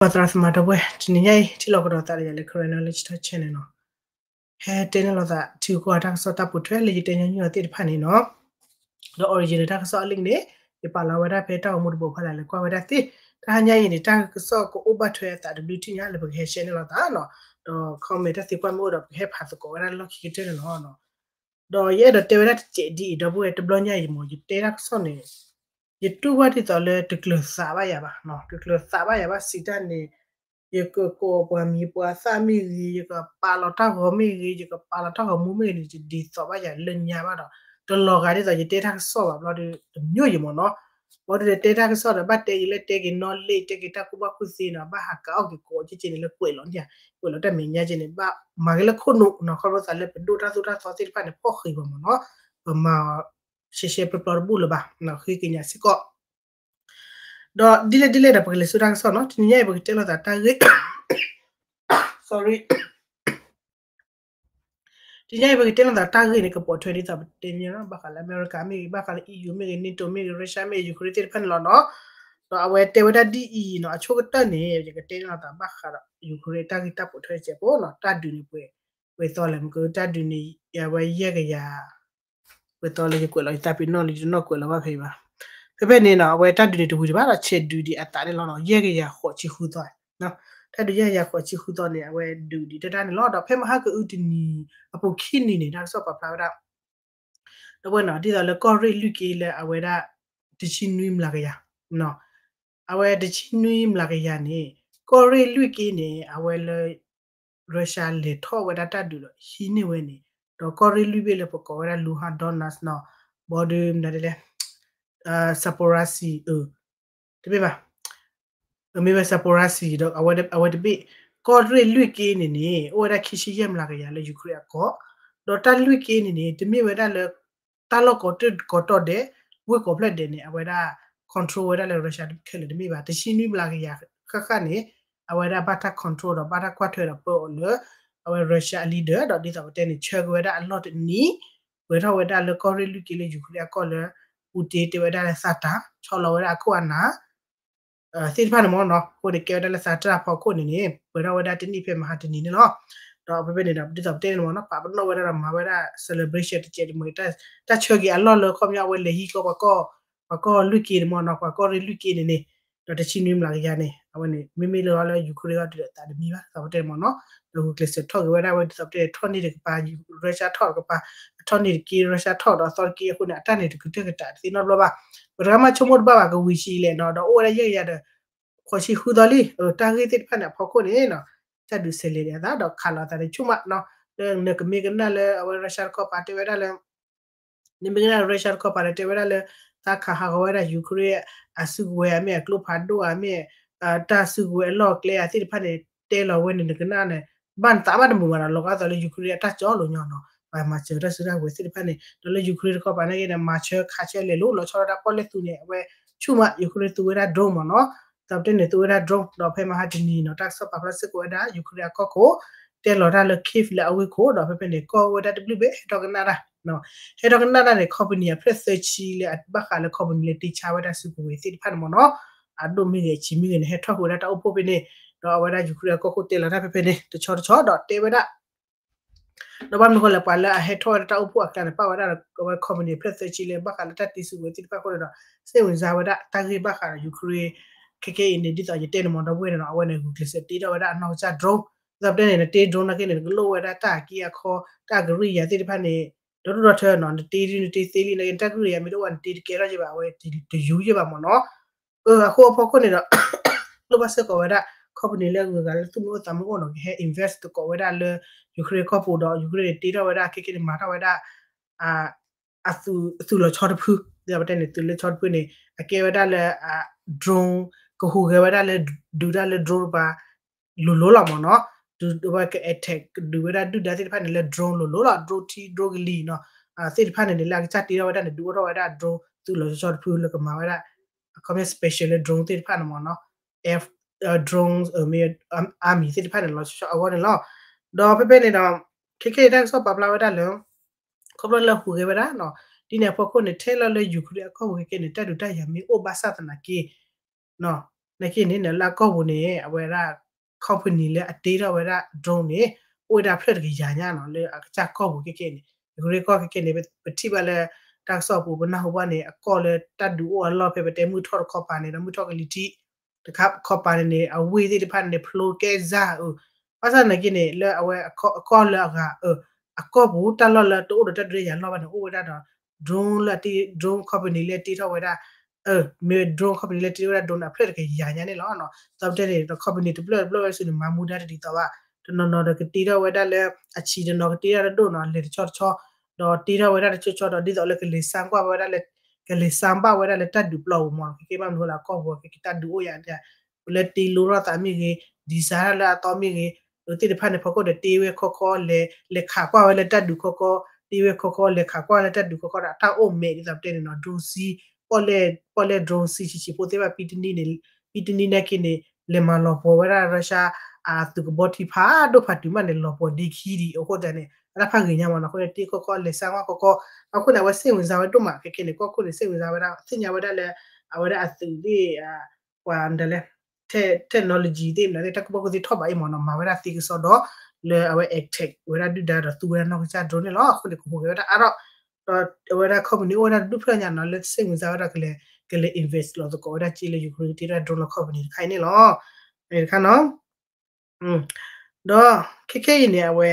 ပှၤသရၣ်သမါဒီပုၢ်ဝဲၢ် တနံၤညါအံၤ ထံၣ်လိာ်ကဒီးသးဒီးယၤလၢ Karen Knowledge Talk Channel နီၤ, ဟဲတဲန့ၢ်လိာ်သး ထံဂုၤကီၢ်ဂၤတၢ်ကစီၣ်တၢ်ပိာ်ထွဲလၢယတဲညီနုၢ်အီၤသ့ၣ်တဖၣ်န့ၣ်နီၤ, ဒီး original တၢ်ကစီၣ်အလံာ်န့ၣ် ယပာ်လီၤဝဲဒၣ်ဖဲတၢ်ဂီၤမူတဘိဖီလာ်လၢကွၢ်ဝဲဒၣ်သ့, တဟါညါအံၤန့ၣ် တၢ်ကစီၣ်ကအိၣ်ဘၣ်ထွဲအသးတဘျုးထံၣ်ညါလၢပကဟဲ share န့ၢ်လိာ်သးနီၤ, ဒီး comment တၢ်သံကွၢ်မ့ၢ်အိၣ်ဒီး ပကဟဲဖးသကိးဝဲဒၣ်လၢလီၢ်ခံကတၢၢ်န့ၣ်လီၤ. ဒီးယအဲၣ်ဒိးတဲဝဲဒၣ်တစဲးဒ်အံၤ ဒီပုၢ်ဝဲၢ် တဘျီညါအံၤမ့ၢ် ယတဲတၢ်ကစီၣ်န့ၣ် ယတူၢ်ဘၣ်ဒ်သိးလၢတကျၢၤသးဘၣ်ယၤဘၣ်, တကျၢၤသးဘၣ်ယၤဘၣ်စံးတၢ်န့ၣ်, ယကကိးပှၤမံၤပှၤသၣ်မ့ၢ်ဂ့ၤ, ယကပာ်လီၤတၢ်ဂီၤမ့ၢ်ဂ့ၤ, ယကပာ်လီၤတၢ်ဂီၤမူမ့ၢ်ဂ့ၤန့ၣ် ယဒ်သိးဘၣ်ယၤလၢညါဘၣ်ဒီး တလီၤဂာ်ဒ်သိးယတဲတၢ်ကစီၣ်ဘၣ်ဘျီဒီး တမ့ၢ်ယမ့ၢ်နီၤ, ဘၣ်ဒီးတဲတၢ်ကစီၣ်ဒီး ဘၣ်တဲက့ၤလၢတဲက့ၤနီၣ်လ့ၣ် တဲက့ၤတၢ်ကူၣ်ဘၣ်ကူၣ်သ့နီၤ, ဘၣ်ဟးကးအီၣ်က့ၤကိးက့ၤန့ၣ်လၢကွဲးလီၤန့ၣ်, ကွဲးလီၤတၢ်မဲာ်ညါက့ၤန့ၣ် ဘၣ်မၤက့ၤလၢခိၣ်နူာ်နီၤ, ခီဖျိသးလၢပဒိၣ်တၢ်သိၣ်တၢ်သီသ့ၣ်တဖၣ်န့ၣ် ဖီၣ်ဃံးပှၤမ့ၢ်နီၤ, ပမၤ ရှဲရှဲပျီပျီတဘူၣ်လၢၤဘၣ်, ဃ့ကညးစ့ၢ်ကီး ဒီးဒ်လဲၣ်ဒ်လဲၣ်ဒီး ပကလဲၤဆူတၢ်ကစီၣ်နီၤ, တနံၤညါအံၤ ပကတဲလိာ်သးတၢ်ဂ့ၢ်, sorry, တနံၤညါအံၤ ပကတဲလိာ်သးတၢ်ဂ့ၢ်န့ၣ် ကပိာ်ထွဲဒ်သိးပတဲန့ၣ်လီၤ, ဘၣ်ဃးလၢအမဲရကၤမ့ၢ်ဂ့ၤ, ဘၣ်ဃးလၢ EU မ့ၢ်ဂ့ၤ, NATO မ့ၢ်ဂ့ၤ, Russia မ့ၢ်ဂ့ၤ, Ukraine သ့ၣ်တဖၣ်န့ၣ်လီၤနီၤ, ဒီးအဝဲတဲဝဲဒၣ်ဒ်အံၤနီၤ, အဆိကတၢၢ်န့ၣ် ယကတဲန့ၢ်လိာ်သးဘၣ်ဃးဒီး Ukraine တၢ်ဂ့ၢ်တၢ်ပိာ်ထွဲစဲးဖိနီၤ, တၢ်ဒုးန့ၣ်ပှဲၤ, ပှဲၤသီလဲၣ်မ့ၢ်က တၢ်ဒုးန့ၣ် အဝဲယဲၢ်ကယၤ ပှဲၤသီလၢယကွဲးလီၤယသးပ့ၤနီၣ်လၢယတနီၣ်ကွဲးလီၤဘၣ်ဖဲအံၤဘၣ်, ဖဲဖဲန့ၣ်နီၤ အဝဲတၢ်ဒုးန့ၣ်တဝံၤဒံးဘၣ်ဒီး ဆဲးဒုးဒံးအသးန့ၣ်လီၤနီၤ, ယဲၢ်ကယၤဃိးဆံဃုသီ, တၢ်ဒုးယဲၢ်ကယၤဃိးဆံဃုသီန့ၣ် အဝဲဒုးဒံးတၢ်တၢ်န့ၣ်လီၤ, ဒီးဖဲမဟါကအုတနံၤ အပူၤခံနံၤန့ၣ် တၢ်ကစီၣ်ပာ်ဖျါဝဲဒၣ် ဒီပုၢ်ဝဲၢ်နီၤ, ဒ်သိးလၢကီၢ်ရ့ၣ်လွံၢ်က့လၢအဝဲဒၣ် တဆံနွံမျးကယၤ, အဝဲတဆံနွံမျးကယၤန့ၣ် ကီၢ်ရ့ၣ်လွံၢ်က့န့ၣ် အဝဲလၢ Russia လဲၤထီၣ်ဝဲဒၣ်တၢ်ဒုးဒီးဟံးန့ၢ်ဝဲန့ၣ်, ဒီးကီၢ်ရ့ၣ်လွံၢ်ဘ့ၣ်လၢပကိးဝဲဒၣ် Luhansk, Donetsk နီၤ, ဘီဒုးမနုၤဒ်လဲၣ် Zaporizhzhia တမ့ၢ်ဘၣ်, မ့ၢ်ဝဲ Zaporizhzhia ဒီး အဝဲတဘ့ၣ်, ကီၢ်ရ့ၣ်လွံၢ်က့န့ၣ်န့ၣ် အိၣ်ဝဲဒၣ်ခံဆံယဲၢ်မျးကယၤလၢ Ukraine အကီၢ်, ဒီးတၢ်လွံၢ်က့န့ၣ်န့ၣ် တမ့ၢ်ဝဲဒၣ်လၢ တၢ်လီၢ်ကိးတၢ်ကိးတီၢ်ဒဲး, ဝ့ၢ်ကိးဖျၢၣ်ဒဲးန့ၣ် အဝဲဒၣ် control ဝဲဒၣ်လၢ Russia ခဲလၢာ်တမ့ၢ်ဘၣ်, တဆံနွံမျးကယၤဃၣ်ဃၣ်န့ၣ် အဝဲဒၣ်ဘၣ်တၢ် control ဒီးဘၣ်တၢ်ကွၢ်ထွဲဒီးပၢအီၤလၢ အဝဲ Russia အ leader ဒီးဒ်သိးပတဲန့ၣ် ဆှၢက့ၤဝဲဒၣ်အလီၢ်တနံၤ, ပှဲၤထီၣ်ဝဲဒၣ်လၢကီၢ်ရ့ၣ်လွံၢ်က့လၢ Ukraine အကီၢ်လၢ Putin တဲဝဲဒၣ်လၢသးတၢ် ဆီလီၤဝဲဒၣ်အခိၣ်အနၢ် သ့ၣ်တဖၣ်န့ၣ်မ့ၢ်နီၤ, အဃိန့ၣ် ကဲဝဲဒၣ်လၢသးတၢ်ဖီခိၣ်န့ၣ်န့ၣ် ပှဲၤထီၣ်ဝဲဒၣ်တနံၣ်ဖဲမဟါတနံၤန့ၣ်လီၤ. ဒီးဖဲဖဲန့ၣ်ဒီး ဒ်သိးပတဲန့ၣ်မ့ၢ်နီၤ, ပာ်ပနီၣ်ဝဲဒၣ်ဒီးမၤဝဲဒၣ် celebration တကဲးတမှဲၤ တၢ်ဆှၢက့ၤအလီၢ်လၢ ခီပညီ အဝဲလဲၤဟံးကီး ပှၤကီၢ်လွံၢ်က့န့ၣ်မ့ၢ်နီၤ, ပှၤကီၢ်ရ့ၣ်လွံၢ်က့န့ၣ်န့ၣ်, ဒီးတဆံနွံမျးကယၤန့ၣ် အဝဲန့ၣ် မ့မ့ၢ်လၢအီၤလၢ Ukraine အီၤဒုးဒီးသးတမံၤဘၣ် ဒ်သိးပတဲန့ၣ်မ့ၢ်နီၤ, ဒီးဂုာ်ကျဲးစၢးထီၣ်က့ၤဝဲဒၣ်ဝဲ ဒ်သိးပတဲန့ၣ် ထီၣ်န့ၢ်တကပၤ Russia ထီၣ်တကပၤ, ထီၣ်န့ၢ်တက့ Russia ထီၣ်ဒီးအသီတက့အဃိန့ၣ် အတၢ်န့ၣ်တကတၢၢ်ကတၢၢ်တသ့နီတဘျီဘၣ်, ပတဂၤမးဆိကမိၣ်တဘၣ်ဘၣ် ကဝံၤဆံးလဲၣ်နီၤ, ဒီးအိၣ်ဝဲဒၣ်ယဲၢ်ကယၤဒီး ဃိးဆံဃုသီလံ, တၢ်ဂ့ၢ်သ့ၣ်တဖၣ်န့ၣ်အဖီခိၣ်န့ၣ်နီၤ, တၢ်ဒုးဆဲးလဲၤဒံးအသး ဒီးခးလီၤအသးန့ၣ်ဆူၣ်မးနီၤ, လၢနကမ့ၢ်ကနၣ်လၢအဝဲ Russia တခီပၤတဲဝဲဒၣ်လၢ နမ့ၢ်ကနၣ် Russia တခီပၤန့ၣ် တဲဝဲဒၣ်လၢ သးခးဟးဂီၤဝဲဒၣ် Ukraine အစုကဝဲၤဧါမ့ၢ် အကျိဖးဒိၣ်ဧါမ့ၢ် တၢ်စုကဝဲၤအလီၢ်အကျဲဧါသ့ၣ်တဖၣ်န့ၣ် တဲလီၤဝဲန့ၣ် နကနၣ်န့ၣ် ဘၣ်နသးဘၣ်တမုာ်ဘၣ်နီၤ, လီၤဂာ်သိးလၢ Ukraine အတၢ်ကၠီလိာ်ညီနီၤ, ပှၤမၤစၢၤတၢ်စုတၢ်ကဝဲၤသ့ၣ်တဖၣ်န့ၣ် ဒီးလၢ Ukraine တခီပၤန့ၣ်က့န့ၣ် မၤဆၢခးဆၢလဲၤလိၤလီၤဆီဒၣ်တၢ်ပီၣ်လဲၣ်သူန့ၣ် အဝဲဆူၣ်မး Ukraine သူဝဲဒၣ် drone မ့ၢ်နီၤ, ဒီးပတဲန့ၣ်သူဝဲဒၣ် drone ဒီးဖဲမဟါတနံၤနီၤ တၢ်ကစီၣ်ပာ်ဖျါစ့ၢ်ကီးဝဲဒၣ် Ukraine အကီၢ်ခိၣ် တဲလီၤတၢ်လၢ Kyiv လၢအဝ့ၢ်ခိၣ် ဒီးဖဲဖဲန့ၣ် ကီၢ်ဝဲဒၣ်တဘျုးဘ့ၣ်ဟဲထီၣ်ကနၣ်တၢ် ဟဲထီၣ်ကနၣ်တၢ်န့ၣ် company အဖျၢၣ်သၢဆံလၢဘၣ်ဃးလၢ company လၢတ့ဆါဝဲဒၣ်စုကဝဲၤသ့ၣ်တဖၣ်န့ၣ်မ့ၢ်နီၤ, အဒိၣ်မ့ၢ်ဂ့ၤအဆံးမ့ၢ်ဂ့ၤန့ၣ် ဟဲထီၣ်ဃုာ်ဝဲဒၣ်တၢ်အိၣ်ဖှိၣ်ဖဲန့ၣ်, ဒီးအဝဲဒၣ် Ukraine အကီၢ်ခိၣ်တဲလီၤတၢ်ဖဲဖဲန့ၣ် တဆီတဆီ ဒီးတဲဝဲဒၣ် ဒီးဘၣ်မနုၤဃိလဲၣ် ပှၤလၢအဟဲထီၣ်ဝဲဒၣ်တၢ်အိၣ်ဖှိၣ်အကျါန့ၣ် ပာ်ဝဲဒၣ်အဝဲ company အဖျၢၣ်သၢဆံလၢဘၣ်ဃးလၢတၢ်တ့စုကဝဲၤသ့ၣ်တဖၣ်အဃိန့ၣ်ဒီး စိတ်ဝင်စားဝဲဒၣ်တၢ်ဂ့ၢ်ဘၣ်ဃးဒီး Ukraine ခဲကဲအံၤန့ၣ် ဒ်သိးယတဲန့ၣ်မ့ၢ်ဒီပုၢ်ဝဲၢ်န့ၣ်နီၤ အဝဲန့ၣ် ဂုာ်ကျဲးစၢးတ့ထီၣ်ဝဲဒၣ်အနီၢ်ကစၢ် drone ဒ်သိးပတဲန့ၣ် နတ့ drone နာ်က့န့ၣ် နကလိၣ်ဝဲဒၣ်တၢ်အက့အခီ တၢ်ကရံၣ်ယၤသ့ၣ်တဖၣ်န့ၣ် ဒီဒိၣ်ဒီထၢနီၤ နတ့ဒ်နတ့သ့လံ နတၢ်ကရံၣ်ယၤမ့ၢ်တအိၣ်ဘၣ် နတ့တကဲထီၣ်ယဘၣ် အဝဲတယူၤယဘၣ်မ့ၢ်နီၤ အဃိအဖီခိၣ်န့ၣ်ဒီး လိၣ်ဘၣ်စ့ၢ်ကီးဝဲဒၣ် company လၢအဂုၤအဂၤလၢသူၣ်မုာ်အိၣ်သးမုာ်အိၣ်နီၤ ကဟဲ invest သကိးဝဲဒၣ်လၢ Ukraine ကီၢ်ပူၤဒီး Ukraine န့ၣ် တ့ထီၣ်ဝဲဒၣ် ခဲကဲန့ၣ် မၤထီၣ်ဝဲဒၣ် အသုးလီၤဆီတဖု ဒ်သိးပတဲန့ၣ် သုးလီၤဆီတဖုန့ၣ် အကဲဝဲဒၣ်လၢ drone ကဟူးဂဲၤဝဲဒၣ်လၢ ဒုးတၢ်လၢ drone တပၤ လိၤလိၤလီၤမ့ၢ်နီၤ ဒုးဝဲက attack ဒုးဝဲဒၣ်ဒုၣ်ဒါသ့ၣ်တဖၣ်န့ၣ်လၢ drone လိၤလိၤလီၤ drone ထံ drone ကလံၤနီၤ သ့ၣ်တဖၣ်န့ၣ်န့ၣ် လၢအကစၢ်တ့ထီၣ်ဝဲဒၣ်န့ၣ် ဒုးအိၣ်ထီၣ်ဝဲဒၣ် drone သုးလီၤဆီတဖုလၢကမၤဝဲဒၣ် အခီပညီ special လၢ drone သ့ၣ်တဖၣ်န့ၣ်မ့ၢ်နီၤ air drone မ့ၢ် army သ့ၣ်တဖၣ်န့ၣ် လီၤဆီအဂီၢ်န့ၣ်လီၤ ဒီးဖဲဖဲန့ၣ်ဒီး ခဲကဲအံၤတၢ်ကစီၣ်ပာ်ဖျါဝဲဒၣ်လၢ ခီဖျိလၢဟူးဂဲၤဝဲဒၣ်နီၤ ဒ်န့ၣ်အဖီခိၣ်န့ၣ် ထဲလီၤလၢ Ukraine အကီၢ်ပူၤခဲကဲန့ၣ် တၢ်ဒုးတၢ်ယၤမ့ၢ်အိၣ်ဘၣ်ဆၣ်သနာ်က့ နီၤ နာ်က့န့ၣ် လၢအကီၢ်ပူၤန့ၣ် အဝဲဒၣ် company လၢအတ့ထီၣ်ဝဲဒၣ် drone န့ၣ် အိၣ်ဝဲဒၣ်ဖျၢၣ်တကယၤညါနီၤ လၢအကစၢ်ကီၢ်ပူၤခဲကဲန့ၣ် ယကရ့ကီၢ်ခဲကဲန့ၣ် ပထံၣ်ဘၣ်လၢ တၢ်ကစီၣ်ပူၤ ပနၢ်ဟူဘၣ်န့ၣ် အကီၢ်လၢတၢ်ဒုးအိၣ်အလီၢ်ဖဲပတဲမုၢ်ထီၣ်တခီပၤန့ၣ် ဒီးမုၢ်ထီၣ်ကလံၤထံး တခီပၤန့ၣ်န့ၣ် အဝ့ၢ်သ့ၣ်တဖၣ်န့ၣ်န့ၣ် ဖျိကဲစၢ်အၢ ဘၣ်ဆၣ်နာ်က့န့ၣ် လၢအဝဲအကီၢ်လၢအဂၤအၢ အကီၢ်ပူၤတၢ်လီၢ်လၢတအိၣ်ဒီးတၢ်ဒုးတၢ်ယၤလီၢ်ဘၣ်န့ၣ် အိၣ်ဝဲဒၣ်ဒီး drone လၢ drone company လၢတ့ထီၣ်ဝဲဒၣ် အၢ မ့ၢ် drone company လၢတ့ထီၣ်ဝဲဒၣ် drone အဖျၢၣ်တကယၤညါန့ၣ်လီၤ. သီပတဲန့ၣ်ဒီး company တဖျၢၣ်တဖျၢၣ်ဝဲဆူန့ၣ် မၤမူဒါတဒ်သိးဘၣ် တနီၤနီၤဒီးကတ့ထီၣ်ဝဲဒၣ်လၢ အဆံးတနီၤကတ့ထီၣ်တဒိၣ်နီၤ လဲၤတဆီတဆီ ဒီးတ့ထီၣ်ဝဲဒၣ်တဆီဆီဒီး ဒ်သိးလၢကလဲၤစၢကွၢ်ဝဲဒၣ်လၢ ကလဲၤစၢဘၣ်ဝဲဒၣ်လၢတၢ်ဒုးပျီပူၤမး ခဲကဲဘၣ်မနုၤဃိလၢအကီၢ်ပူၤ ခဲကဲတၢ်ဒုးအိၣ်ယၤ ပလဲၤတ့လိထီၣ်သးမ့ၢ်ဂ့ၤ ဒံစါထီၣ်လၢအသီမ့ၢ်ဂ့ၤ သ့ၣ်တဖၣ်န့ၣ် ဖီခိၣ်ဒီးတ့ဝဲခီခီ လဲၤခးကွၢ်ဝဲလၢတၢ်ဒုးခီခီ တ့ဝဲခီခီ လဲၤခးကွၢ်လၢတၢ်ဒုးခီခီဒီး အတၢ်အိၣ်မဲာ်ဒ်သိးပတဲန့ၣ်နီၤ drone စံ ပီၣ်လဲၣ် ပီၣ်လဲၣ် drone စံဆံးဆံးဖိသ့ၣ်တဖၣ် ပံတနံၤန့ၣ် ပံတနံၤနာ်က့န့ၣ် လဲၤမၤလီၤပှီၤဝဲဒၣ် Russia အသုးကဘီထံဖးဒိၣ်ဖးတုၤမးန့ၣ် လီၤပှီၤဒ့ခံဒံး အဃိသတးန့ၣ် အတၢ်ဖးဂ့ၤညါမးနီၤ အဃိန့ၣ် တ့ခီခီ လဲၤစၢကွၢ်ခီခီ အဃိန့ၣ် အဝဲစ့ၣ်ဝင်စါဝဲဒိၣ်မး ခဲကဲန့ၣ် ကီၢ်ခိၣ်န့ၣ် စ့ၣ်ဝင်စါဝဲဒၣ် သ့ၣ်ညါဝဲဒၣ်လၢ အဝဲဒၣ်အသုးသ့ၣ် ပှၤဒ်လဲၣ် technology သ့ၣ်မနုၤသ့ၣ် တၢ်ကူၣ်ဘၣ်ကူၣ်သ့ထီၣ်ဘးအံၤမးနီၤ မၤဝဲဒၣ်သ့ကစီဒီး လၢအဝဲ attack ဝဲဒၣ်ဒုၣ်ဒါဒီးသူဝဲဒၣ်နီၢ်ကစၢ် drone န့ၣ်လီၤ. အဃိန့ၣ် ကဟူးဂဲၤဝဲဒၣ်အါထီၣ် ဒီးအဝဲဒၣ် company အိၣ်ဝဲဒၣ်တဒူၣ်ဖျၢၣ်ညါနီၤ လၢစ့ၣ်ဝင်စါဝဲဒၣ်ကလဲၤ ကလဲၤ invest လီၤသကိးဝဲဒၣ်စ့လၢ Ukraine ကတ့ထီၣ် drone လၢ company တခါအံၤန့ၣ်လီၤ. တခါနီၤ ဒီးခဲခဲအံၤန့ၣ် အဝဲ